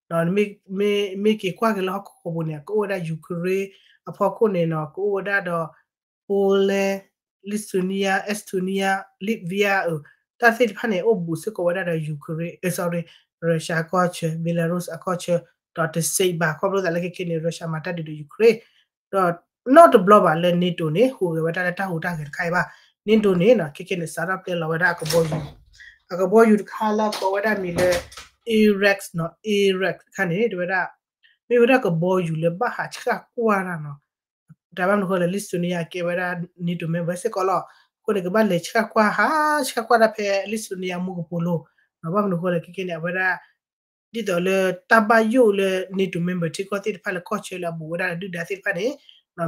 ဒီးမ့ၢ်က့ၤကွၢ်က့ၤလၢဟီၣ်ခိၣ်ပူၤန့ၣ် ကအိၣ်ဝဲဒၣ် Ukraine အဖီခိၣ်န့ၣ်နီၤ ကအိၣ်ဝဲဒၣ်ဒီး Poland Lithuania Estonia Latvia အၢ တၢ်သ့ၣ်တဖၣ်န့ၣ် အိၣ်ဘူးစ့ၢ်ကီးဝဲဒၣ်ဒီး Ukraine အ sorry Russia အကီၢ်ဆၢ Belarus အကီၢ်ဆၢ ဒီးတစဲးဘၣ် ခီဖျိသးလၢခဲခဲန့ၣ် Russia မၤတၢ်ဒုးဒီး Ukraine ဒီးနီတဘျီဘၣ်လၢ NATO န့ၣ် ဟူးဂဲၤဝဲဒၣ်လၢတၢ်ဟူးတၢ်ဂဲၤတခါအံၤဘၣ် NATO န့ၣ်နီၤ ခဲခဲန့ၣ် စးထီၣ်ပျဲလီၤဝဲဒၣ်အကဘီယူၤ အကဘီယူၤတခါလၢကိးဝဲဒၣ်မံၤလၢ Ares နီၤ Ares တခါန့ၣ် တဝဲဒၣ် မ့ၢ်ဝဲဒၣ်ကဘီယူၤလၢဘၣ်ဟးဆှၣ်ကွၢ်တၢ်နီၤ တၢ်ဘၣ်မနုၤဃိလဲၣ် Lithuania ကဲဝဲဒၣ် NATO member စ့ၢ်ကီးလီၤ အဃိန့ၣ် ကဘၣ်လဲၤဆှၣ်ကွၢ်ဟးဆှၣ်ကွၢ်တၢ်ဖဲ Lithuania မူကပိာ်လိၤ ဘၣ်မနုၤဃိလဲၣ် ခဲခဲန့ၣ် အဝဲဒၣ် ဒ်သိးလၢတၢ်ဘၣ်ယိၣ်လၢ NATO member ထံကီၢ်သ့ၣ်တဖၣ်လၢကီၢ်ဆၢလၢအဘူးဝဲဒၣ်လၢဒုၣ်ဒါသ့ၣ်တဖၣ်န့ၣ်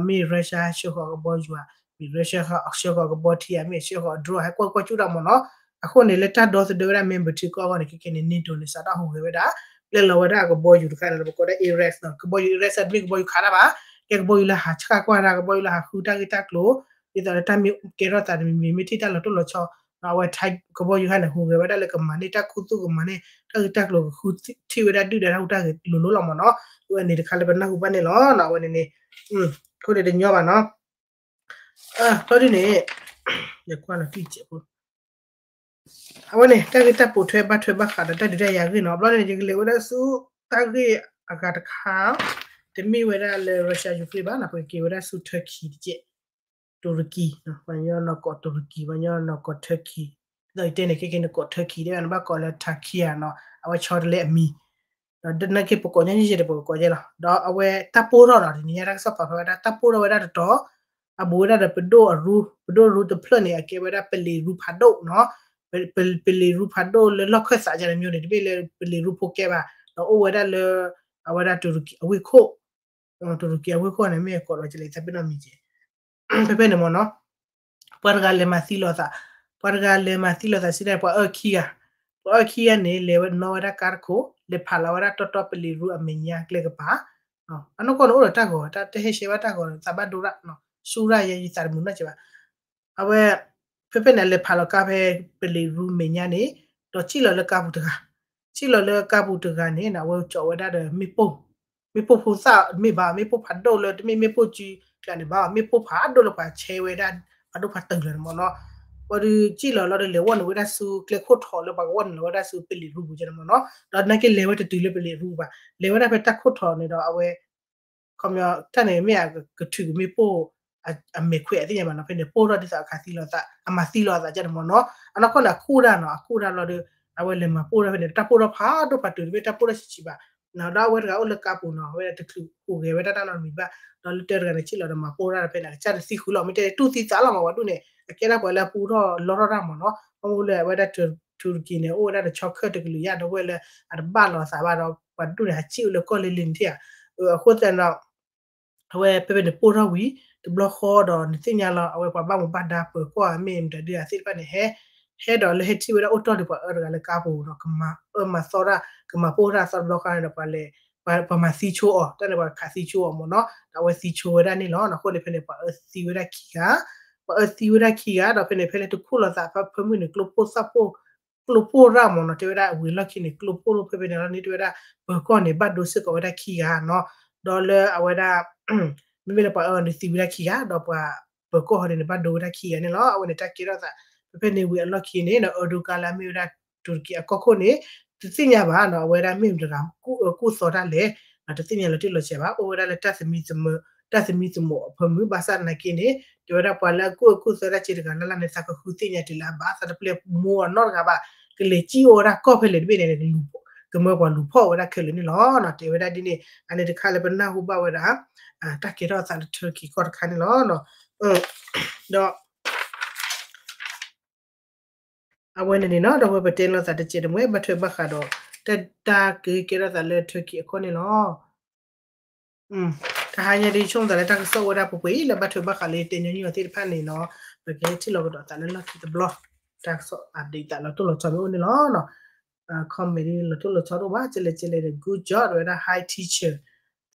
မ့ၢ် Russia ဆှၢဃီၤကဘီယူၤဧါ, မ့ၢ် Russia ဆှၢဃီၤကဘီထံဧါ, မ့ၢ်ဆှၢဃီၤ drone ဟဲကွၢ်ကွၢ်ကၠူၣ်တၢ်မ့ၢ်နီၤ. အဃိန့ၣ် လၢတၢ်ဒီသဒၢဝဲဒၣ် member ထံကီၢ်အဂီၢ်န့ၣ် ခဲကနံၣ်န့ၣ် NATO န့ၣ် စးထီၣ်ဟူးဂဲၤဝဲဒၣ် ပျဲလီၤဝဲဒၣ်အကဘီယူၤတခါန့ၣ် ပကိးဒၣ် Ares နီၤ. ကဘီယူၤ Ares တမ့ၢ်ကဘီယူၤခးတၢ်ဘၣ်, ကဲကဘီယူၤလၢဟးဆှၣ်ကွၢ်တၢ်, ကဘီယူၤလၢဟးဃုတၢ်ဂ့ၢ်တၢ်ကျိၤ, ဒ်သိးလၢတၢ်မ့ၢ်ကဲထီၣ်သးတမံၤမံၤ မ့ၢ်ထံၣ်တၢ်လီၤတိၢ်လီၤဆီ, အဝဲ ကဘီယူၤခါန့ၣ် ဟူးဂဲၤဝဲဒၣ်လၢကမၤန့ၢ်တၢ်ခူသူၣ် ကမၤန့ၢ်တၢ်ဂ့ၢ်တၢ်ကျိၤ ကဃုထံၣ်ဝဲဒၣ်ဒုၣ်ဒါတၢ်ဟူးတၢ်ဂဲၤလိၤလိၤလီၤမ့ၢ်နီၤ. အဝဲန့ၣ်တခါလၢပနၢ်ဟူဘၣ်န့ၣ်လီၤ. အဝဲန့ၣ်န့ၣ် အဃိန့ၣ်တညီဘၣ်နီၤ. ဘျီဒ်န့ၣ် ယကွၢ်လီၤတံၢ်စဲးဖိ အဝဲန့ၣ် တၢ်ဂ့ၢ်တၢ်ပိာ်ထွဲဘၣ်ထွဲဘၣ်ဃးဒီးတၢ်ဒုးတၢ်ယၤဂ့ၢ်နီၤ. ဘျီန့ၣ် ယကလဲၤဝဲဒၣ်ဆူ တၢ်ဂ့ၢ်အဂၤတခါ, တမ့ၢ်ဝဲဒၣ်လၢ Russia Ukraine ဘၣ်နီၤ, ပကက့ၤဝဲဒၣ်ဆူ Turkey တက့ၢ်. တူရကံ, ပှၤညီနီၢ်ကီၢ်တူရကံ, ပှၤညီနီၢ်ကီၢ် Turkey, ဒ်သိးယတဲန့ၣ် ခဲကနံၣ်န့ၣ် ကီၢ် Turkey ဒ်နဘၣ်ကိးလၢ Turkey နီၤ, အဝဲဆီတလဲအမံၤ ဒီးနာ်က့ပကိးညီနုၢ်ယဲၢ်ဒီးပကကိးယဲၢ်လီၤ. ဒီးအဝဲတၢ်ပိၢ်ထီၣ်နီၤ, တနံၤညါတၢ်ကစီၣ်ပာ်ဖျါဝဲဒၣ် တၢ်ပိၢ်ထီၣ်ဝဲဒၣ်တတီၤ, အဘူးဝဲဒၣ်ဒီးပဒိၣ်အရူ, ပဒိၣ်ရူတဖျၢၣ်န့ၣ် အကဲဝဲဒၣ်ပလံးရူဖးဒိၣ်နီၤ, ပလံးရူဖးဒိၣ်လၢလီၢ်ခၢၣ်သးကန့ၣ်မ့ၢ်န့ၣ် တမ့ၢ်လၢပလံးရူဖိကဲဘၣ်, ဒီးအိၣ်ဝဲဒၣ်လၢ အဝဲဒၣ်တူရကံအဝ့ၢ်ခိၣ်, တူရကံအဝ့ၢ်ခိၣ်န့ၣ် မ့ၢ်ကိးဒီးကလဲၤသးပ့ၤနီၣ်မံၤကဲ ဖဲဖဲန့ၣ်မ့ၢ်နီၤ, ပှၤတဂၤလဲၤမၤသံလိာ်သး, ပှၤတဂၤလဲၤမၤသံလိာ်သးစံးဒၣ် ပှၤအၢခံဂၤ, ပှၤအၢခံဂၤန့ၣ် လဲၤဝဲနီၣ်ဝဲဒၣ်ကါတခိၣ်, လဲၤဖးလီၤဝဲဒၣ်တီတီပလံးရူအမဲာ်ညါကျဲကပၤ, အနီၢ်ကီၢ်န့ၣ်အိၣ်ဒီးတၢ်ဂီၤ, တၢ်တဟဲရှဲဘၣ်တၢ်ဂီၤ သးဘၣ်ဒိဒၣ်, ဆူၣ်ဒၣ်ယဲ ယသးတမုာ်နီၢ်ကဲဘၣ်. အဝဲ ဖဲဖဲန့ၣ် အလဲၤဖးလီၤကါဖဲပလံးရူမဲာ်ညါန့ၣ်, ဒီးစံၣ်လီၤလၢကါပူၤတဂၤ, စံၣ်လီၤလၢကါပူၤတဂၤန့ၣ် အဝဲကၠီးဝဲဒၣ်ဒီးမ့ၣ်ပိၢ်, မ့ၣ်ပိၢ်ဖိသၣ်မ့ၢ်ဘၣ်, မ့ၣ်ပိၢ်ဖးဒိၣ်လၢတမ့ၢ်မ့ၣ်ပိၢ်စုကျါန့ၣ်ဘၣ်, မ့ၣ်ပိၢ်ဖးဒိၣ်လၢပှၤဆဲဝဲဒၣ် ဖးဒိၣ်ဖးတၢၢ်လၢာ်န့ၣ်မ့ၢ်နီၤ. ဘၣ်ဒီးစံၣ်လီၤလီၤဒီးလဲၤဝီနုာ်ဝဲဒၣ်ဆူကျဲခိၣ်ထိးလၢပှၤကဝီနုာ်လီၤဝဲဒၣ်ဆူပလံးရူပူၤကန့ၣ်မ့ၢ်နီၤ. ဒီးနာ်က့လဲၤဝဲတတုၤလၢပလံးရူပူၤဘၣ်, လဲၤဝဲဒၣ်ဖဲတၢ်ခိၣ်ထိးန့ၣ်ဒီးအဝဲ ခီပညီ တၢ်န့ၣ်မ့ၢ်အကထုးကမ့ၣ်ပိၢ် အမဲာ်ခွဲးအသ့ၣ်ညါဘၣ်နီၤ, ဖဲန့ၣ် ပိၢ်ထီၣ်ဒ်သိးအခးသံလိာ်သး, အမၤသံလိာ်အသးကန့ၣ်မ့ၢ်နီၤ. အနီၢ်ကီၢ်န့ၣ် အကူၣ်ဒၣ်နီၤ, အကူၣ်ဒၣ်လီၤဒီး အဝဲလဲၤမၤပိၢ်ထီၣ်ဖဲန့ၣ် တၢ်ပိၢ်ထီၣ်ဖးဒိၣ်ဖးတုၤ တမ့ၢ်တၢ်ပိၢ်ထီၣ်ဆံးဆံးဘၣ်. ဒီးအဝဲတဂၤအိၣ်လၢကါပူၤနီၤ, အဝဲတချုးဟူးဂဲၤဝဲဒၣ်တၢ်နီတမံၤဘၣ်, ဒီးလၢတၢတဂၤန့ၣ် စံၣ်လီၤဒီးမၤပိၢ်ထီၣ်ဖဲန့ၣ် အကစၢ်တသံဃုာ်လီၤ, မ့ၢ်တဲတူၢ်သံသးလီၤမး ပှၤဒူၣ်န့ၣ် အကဲဒၣ်ပှၤလၢအပူထီၣ်လီထီၣ်တၢ်မ့ၢ်နီၤ. အဃိလၢအဝဲဒၣ်တူရကံန့ၣ် အိၣ်ဝဲဒၣ်တဆီခၢၣ်တကလုာ်ယါ ဒီပုၢ်ဝဲၢ်လၢအတဘၣ်လိာ်သးဘၣ်ဒီး ပှၤဒူၣ်န့ၣ် ဟးစံၣ်အိၣ်လၢကီၢ်လ့လ့န့ၣ်ထံၣ်ဧါ. အဃိသတးဒီး အဝဲဖဲဖဲန့ၣ်ပိၢ်ထီၣ်ဝံၤ တဘျီဃီဒီးနသ့ၣ်ညါလီၤ အဝဲပှၤဘၣ်မူဘၣ်ဒါပၢၤကီၢ်မ့ၢ်မတၤဒုးအသ့ၣ်တဖၣ်န့ၣ် ဟဲ ဟဲဒီးလၢဟဲထံၣ်ဝဲဒၣ်အိၣ်တီၢ်ဒံးပှၤအၢတဂၤလၢကါပူၤဒီး ကမၤအၢမၤသီတၢ် ကမၤပိၢ်တၢ်သီတဘျီဃီန့ၣ်ဒီး ပှၤလဲၤ ပှၤမၤသံဆိအီၤ တၢ်န့ၣ်ပှၤခးသံဆိအီၤမ့ၢ်နီၤ ဒီးအဝဲသံဆိဝဲဒၣ်န့ၣ်လီၤ. အဃိန့ၣ်ဖဲန့ၣ် ပှၤအၢသံဝဲဒၣ်ခံဂၤ ပှၤအၢသံဝဲဒၣ်ခံဂၤ ဒီးဖဲန့ၣ်ဖဲလၢတခိၣ်လီၤသးဖဲဖၢမုၢ်န့ၣ် ကျိဖိသၣ်ဖိ ကျိဖိရၣ်မ့ၢ်နီၤ တဲဝဲဒၣ်ဝံၤလီၢ်ခံန့ၣ် ကျိဖိရိၣ်ဖဲဖဲန့ၣ်လီၤန့ၣ် တဲဝဲဒၣ် ပၢၤကီၢ်န့ၣ် ဘၣ်ဒိစ့ၢ်ကီးဝဲဒၣ်ခံဂၤနီၤ ဒီးလၢအဝဲဒၣ် မ့မ့ၢ်လၢပှၤအၢန့ၣ်သံဝဲဒၣ်ခံဂၤ ဒီးပှၤပၢၤကီၢ်ဟီန့ၣ် ဘၣ်ဒိဝဲဒၣ်ခံဂၤန့ၣ်လီၤ. အဝဲန့ၣ်တၢ်ကဲထီၣ်သး ဖဲဖဲန့ၣ်ဝံၤအလီၢ်ခံန့ၣ် ဒီးအၢဒိကါလၢအမ့ၢ်ဝဲဒၣ် တူရကံအကီၢ်ခိၣ်န့ၣ် တသ့ၣ်ညါဘၣ်နီၤ အဝဲဒၣ်မ့ၢ်မတၤတဂၤ ကူၣ်အၢကူၣ်သီတၢ်လဲၣ် တသ့ၣ်ညါလီၤတံၢ်လီၤဆဲးဘၣ် အိၣ်ဝဲဒၣ်လၢတၢ်သမံသမိး တၢ်သမံသမိးအဖၢမုၢ် ဘၣ်ဆၣ်သနာ်က့န့ၣ် တဲဝဲဒၣ်ပှၤလၢအကူၣ်အၢကူၣ်သီတၢ်စ့တဂၤလၢ်လၢ်န့ၣ် သးကဃုသ့ၣ်ညါတုၤလၢအဘၣ် သးတပျဲမူအီၤနီတဂၤဘၣ် ကလဲၤစံၣ်အိၣ်ဝဲဒၣ်ကီၢ်ဖဲလဲၣ်တဘ့ၣ်န့ၣ် ကမၢပှၤလူၤဖီၣ်ဝဲဒၣ်ခဲလၢာ်န့ၣ်လီၤ. တဲဝဲဒၣ်ဒ်န့ၣ် အန့ၣ်တခါလၢပနၢ်ဟူဘၣ်ဝဲဒၣ် တၢ်ကဲထီၣ်သးလၢ Turkey ကီၢ်တခါန့ၣ်လီၤ. ဒီး အဝဲန့ၣ်န့ၣ်နီၤ ဒီးဝဲပတဲလိာ်သးတကဲးတမှဲ ဘၣ်ထွဲဘၣ်ဃးဒီး တၢ်ကဲကဲထီၣ်သးလၢ Turkey အကီၢ်န့ၣ်လီၤ. တဟါညါဒ်ဆိကမိၣ်သးလၢတၢ်ကစီၣ်အိၣ်ဝဲဒၣ်ပှဲၤပှဲၤအံၤ လၢဘၣ်ထွဲဘၣ်ဃးလၢယတဲညီနုၢ်အီၤသ့ၣ်တဖၣ်န့ၣ်နီၤ ပကဟဲထံၣ်လိာ်ကဒီးသးလၢလီၢ်ခံတဘျီ တၢ်ကစီၣ် update သးလီၤတိၢ်လီၤဆီမ့ၢ်အိၣ်န့ၣ်လီၤ. comment ဒ်လီၤတိၢ်လီၤဆီတအိၣ်ဘၣ် ကလဲၤကလဲၤဒီး good job ဝဲဒၣ် high teacher